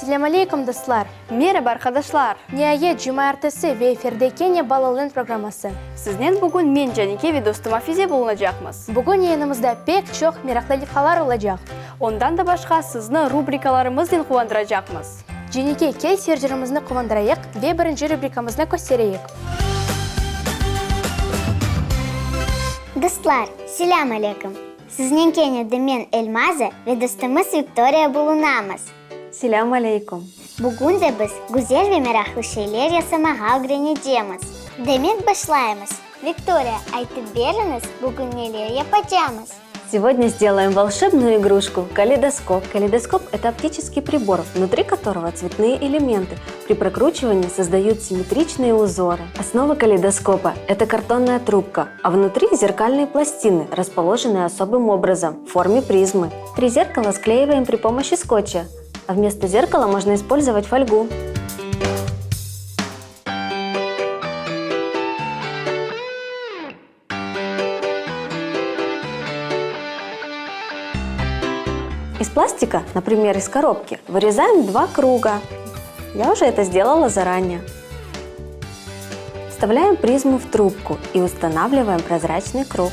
Selâm aleyküm, dostlar! Meraba, arqadaşlar! Niayet, cumaertesi ve efirde kene Balaland programması. Siznen bugün men, Canike ve dostum Afize bulunacaqmız. Bugün yayınımızda pek çoq meraqlı levhalar olacaq. Ondan da başqa, sizni rubrikalarımıznen quvandıracaqmız. Canike, kel seyircilerimizni quvandırayıq ve birinci rubrikamıznı köstereyik. Dostlar, selâm aleyküm! Siznen kene de men, Elmaza, ve dostumız Viktoriya bulunamız. Selâm aleyküm! Bugün de biz güzel ve meraqlı şeyler yasamağa ögrenecemiz. Demek, başlaymız. Viktoriya, aytıp beriñiz, bugün neler yapacamız? Сегодня сделаем волшебную игрушку калейдоскоп. Калейдоскоп – это оптический прибор, внутри которого цветные элементы при прокручивании создают симметричные узоры. Основа калейдоскопа – это картонная трубка, а внутри зеркальные пластины, расположенные особым образом в форме призмы. Три зеркала склеиваем при помощи скотча, а вместо зеркала можно использовать фольгу. Из пластика, например, из коробки, вырезаем два круга. Я уже это сделала заранее. Вставляем призму в трубку и устанавливаем прозрачный круг.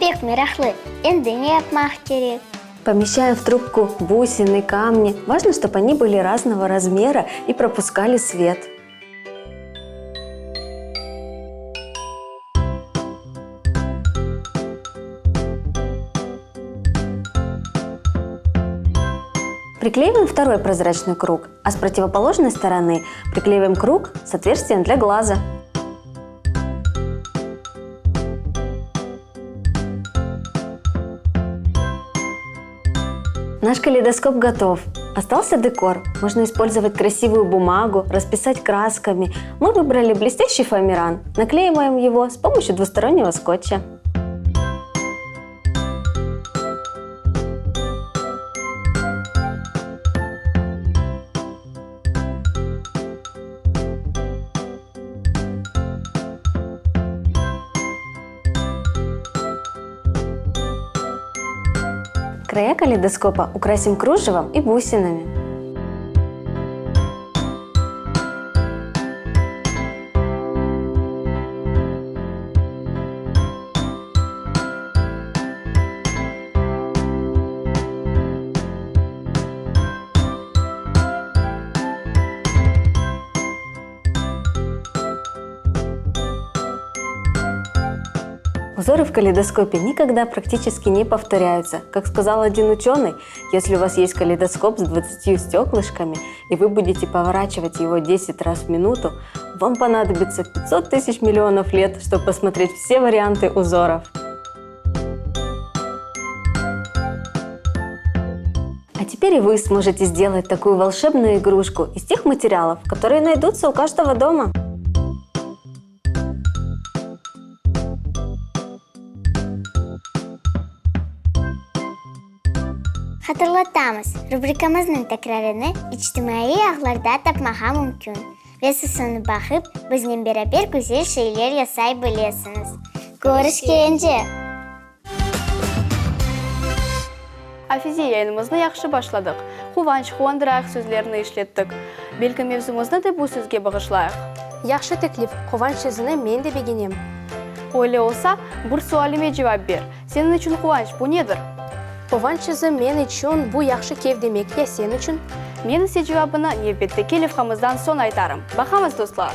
Pek meraqlı, endi ne yapmaq kerek? Помещаем в трубку бусины, камни. Важно, чтобы они были разного размера и пропускали свет. Приклеиваем второй прозрачный круг, а с противоположной стороны приклеиваем круг с отверстием для глаза. Наш калейдоскоп готов. Остался декор. Можно использовать красивую бумагу, расписать красками. Мы выбрали блестящий фоамиран. Наклеиваем его с помощью двустороннего скотча. Края калейдоскопа украсим кружевом и бусинами. Узоры в калейдоскопе никогда практически не повторяются. Как сказал один ученый, если у вас есть калейдоскоп с 20 стеклышками, и вы будете поворачивать его 10 раз в минуту, вам понадобится 500 тысяч миллионов лет, чтобы посмотреть все варианты узоров. А теперь и вы сможете сделать такую волшебную игрушку из тех материалов, которые найдутся у каждого дома. Hatırlatamız, rubrikamıznıñ tekrarını içtimaiy ağlarda tapmağa mümkün ve siz onı baqıp, biznen beraber güzel şeyler yasay bilesiñiz. Körüşkence! Afize, yayınımıznı yahşı başladıq. Quvanç, quvandırayıq sözlerini işlettik. Belki mevzumıznı da bu sözge bağışlayıq? Yahşı teklif, quvanç sözüni men de begenem. Öyle olsa, bir sualime cevap ber, seniñ içün quvanç, bu nedir? Quvanç sözü men içün, bu yahşı keyf demek, ya sen içün? Men ise cevabını nevbetteki levhamızdan soñ aytarım. Baqamız, dostlar!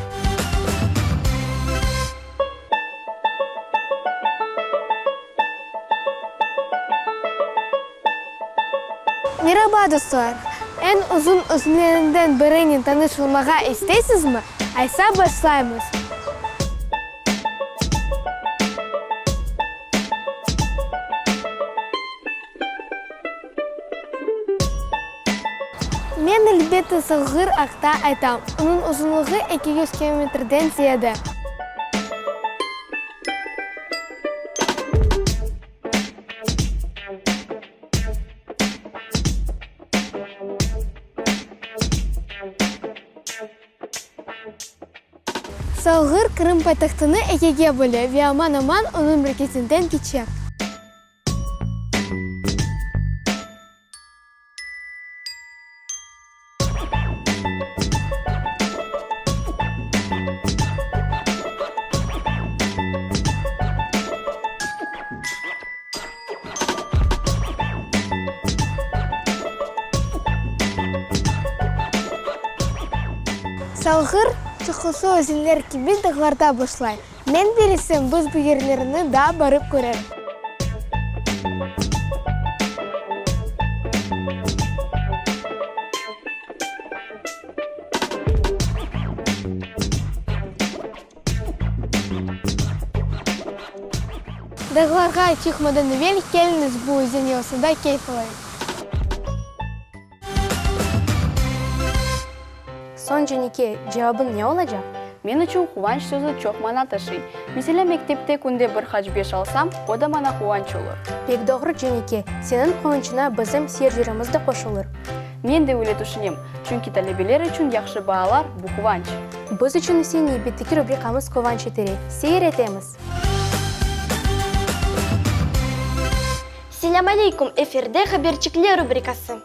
Meraba, dostlar! Eñ uzun özenlerinden birinen tanış olmağa isteysizmi? Aysa başlaymız! Men, elbette, Salğır aqta aytam. Onıñ uzunlığı 200 kilometrden ziyade. Salğır Qırım paytahtını ekige böle ve aman-aman onıñ merkezinden keçe. Salğır, çoqusı özenler kibi dağlarda başlay. Men bilsem, biz bu yerlerni daa barıp körermiz. Dağlarğa çıqmadan evel keliñiz bu özen yalısında keyf alayıq. Soñ Cenike, cevabıñ ne olacaq? Men içün quvanç sözü çoq mana taşıy. Meselâ, mektepte künde bir qaç beş alsam, o da maña quvanç olur. Pek doğru, Cenike, seniñ quvançına bizim seyircilerimiz de qoşulır. Men de öyle tüşünem, çünki talebeler içün yahşı baalar, bu quvanç. Biz içün ise nevbetteki rubrikamız quvanç etere. Seyir etemiz! Selâm aleykum, efirde Haberçikler rubrikası.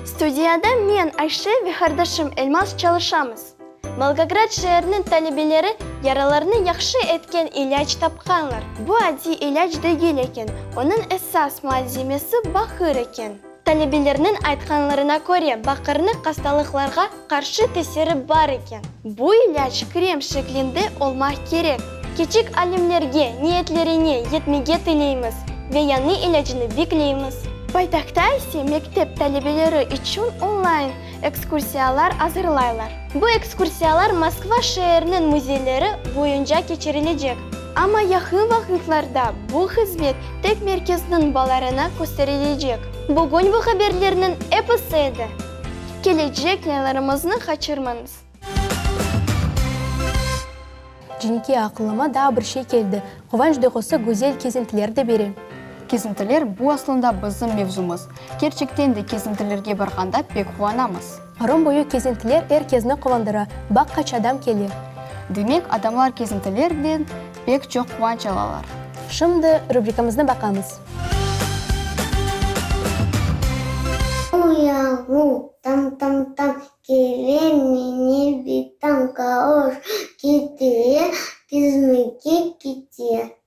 Studiyada men, Ayşe ve qardaşım Elmaz çalışamız. Volgograd şeeriniñ talebeleri yaralarnı yahşı etken ilâc tapqanlar. Bu adiy ilâc degil eken, onıñ esas malzemesi baqır eken. Talebelerniñ aytqanlarına köre, baqırnı hastalıqlarğa qarşı tesiri bar eken. Bu ilâc krem şeklinde olmaq kerek. Kiçik alimlerge niyetlerine yetmege tileymiz ve yañı ilâcını bekleymiz. Paytahtta ise mektep talebeleri içün onlayn ekskursiyalar azırlaylar. Bu ekskursiyalar Moskva şeeriniñ müzeyleri boyunca keçirilecek. Amma yaqın vaqıtlarda bu hızmet tek merkezniñ balalarına kösterilecek. Bugün bu haberlerniñ episi edi. Kelecek yayınlarımıznı qaçırmañız. Cinike, aqılıma daa bir şey keldi. Quvanç duyğusı güzel kezintiler de bere. Kezintiler, bu aslında bizim mevzumız. Kerçekten de kezintilerge barğanda pek quvanamız. Qırım boyu kezintiler er kezni quvandıra, baq qaç adam kele. Demek, adamlar kezintilerden pek çoq quvanç alalar. Şimdi rubrikamıznı baqamız. Uyavu, tam-tam-tam, kele meni bitam, kaloş ketire, kezmege kete.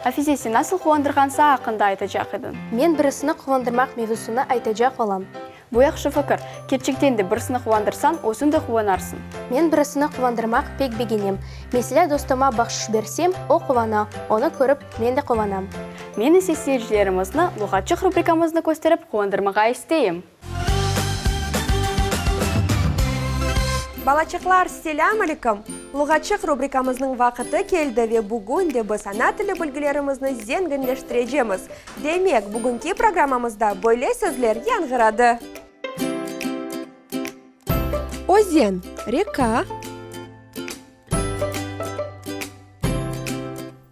Afize, sen nasıl quvandırğan saa aqqında aytacaq ediñ? Men birisini quvandırmaq mevzusını aytacaq olam. Bu yahşı fikir. Kerçekten de, birisini quvandırsañ, özüñ de quvanarsıñ. Men birisini quvandırmaq pek begenem. Meselâ, dostuma bahşış bersem, o quvana, onı körip, men de quvanam. Men ise seyircilerimizni Luğatçıq rubrikamıznı kösterip quvandırmağa isteyim. Balaçıqlar, selâm aleyküm! Luğatçıq rubrikamıznıñ vaqıtı keldi ve bugün de biz ana tili bilgilerimizni zenginleştirecemiz. Demek, bugünki programmamızda böyle sözler yañğıradı. Özen, reka.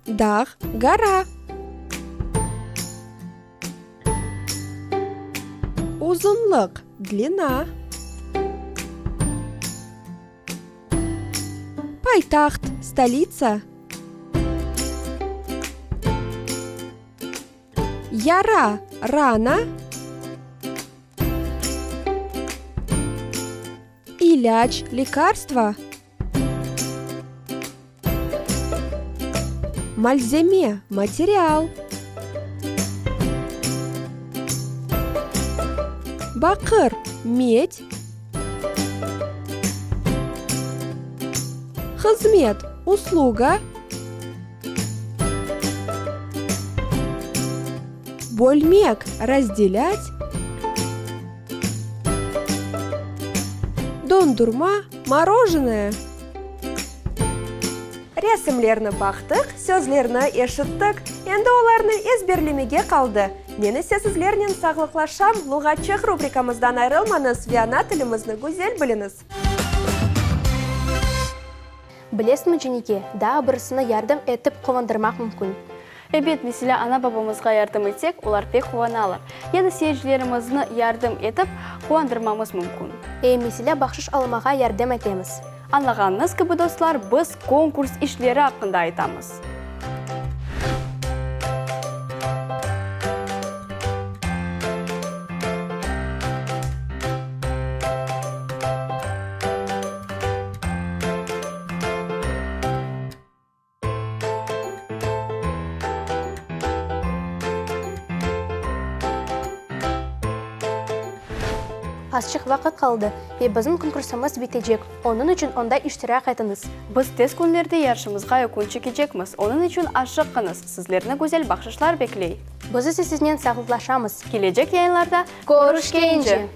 Dağ, gora. Uzunlıq, dlina. Paytaht, stolitsa. Yara, rana. İlâc, lekarstvo. Malzeme, material. Baqır, med. Hızmet, usluga. Bölmek, razdelât. Dondurma, morojenoye. Resimlerni baqtıq, sözlerni eşittik. Endi olarnı ezberlemege qaldı. Men ise sizlernen sağlıqlaşam, Luğatçıq rubrikamızdan ayrılmañız ve ana tilimizni güzel biliñiz. Bilesiñmi, Cenike, daa birisini yardım etip quvandırmaq mümkün. Ebet, meselâ, ana-babamızğa yardım etsek, olar pek quvanalar. Ya da seyircilerimizni yardım etip, quvandırmamız mümkün. E, meselâ, bahşış almağa yardım etemiz. Añlağanıñız kibi, dostlar, biz konkurs işleri aqqında aytamız. Azçıq vaqıt qaldı ve bizim konkursımız bitecek, onıñ içün onda iştirak etiñiz. Biz tez künlerde yarışımızğa yekün çekecekmiz, onıñ içün aşıqıñız, sizlerni güzel bahşışlar bekley. Biz ise siznen sağlıqlaşamız. Kelecek yayınlarda körüşkence!